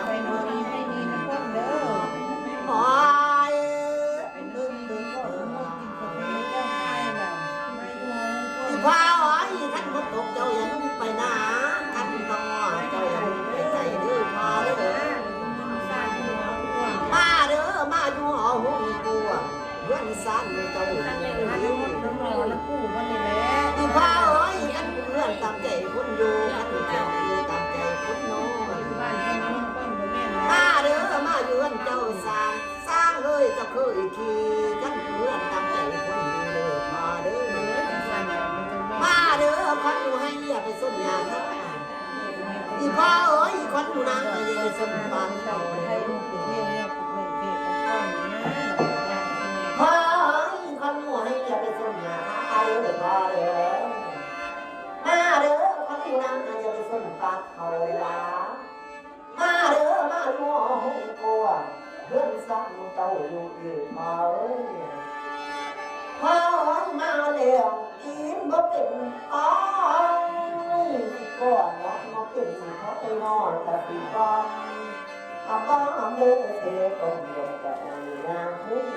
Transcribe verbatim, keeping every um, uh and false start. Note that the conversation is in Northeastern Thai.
ไปนอนดีให้ดีทุกคนเด้อ โอ้ย เป็นเรื่องดีก็เรื่องกินกาแฟเจ้าไทยแบบ อีพ่อเอ้ย คันฝนตกเจ้าอย่าลืมไปนา คันพ่อเจ้าอย่าลืมไปไสเด้อพ่อเด้อ มาเด้อ มาอยู่หอหุงกลัว เฮือนซานเจ้าอยู่ น้ำรอน้ำกู้วันนี้แหละ อีพ่อเอ้ย คันเฮือนตามใจคนอยู่ คันเจ้าอยู่ตามใจคนนอน บ้านเจ้าเมืองต้นบ่แม่นแล้ว มาเด้อ มาอยู่เฮือนเจ้าซาน สร้างเอ้ยเจ้าเคยขี่ คันเฮือนตามใจคนอยู่เด้อพ่อเด้อ เออจังซั่นแหละมันจังแม่น มาเด้อ คันอยู่ให้อย่าไปสนยาค่ะ อีพ่อเอ้ย คันอยู่นาอย่าไปสนปานเขา ให้ลูกเป็นเมียเนี่ยเป็นเมียเป็นเมียเป็นเมีย พ่อเอ้ย คันอยู่ให้อย่าไปสนยาค่ะ เด้อพ่อเด้อ มาเด้อ คันอยู่นาอย่าไปสนปานเขาเลยล่ะ มาเด้อ มาอยู่ห้องครัว เฮือนซานเจ้าอยู่เด้อพ่อเอ้ย พ่อเอ้ย มาแล้ว กินบ่เป็น อ้าย ก่อนเนาะ บ่เป็นสิเขาไปนอนกะสิก่อน อำบ่อำเด้อเสกองเดียวจะโอ้ยนางเฮ้ย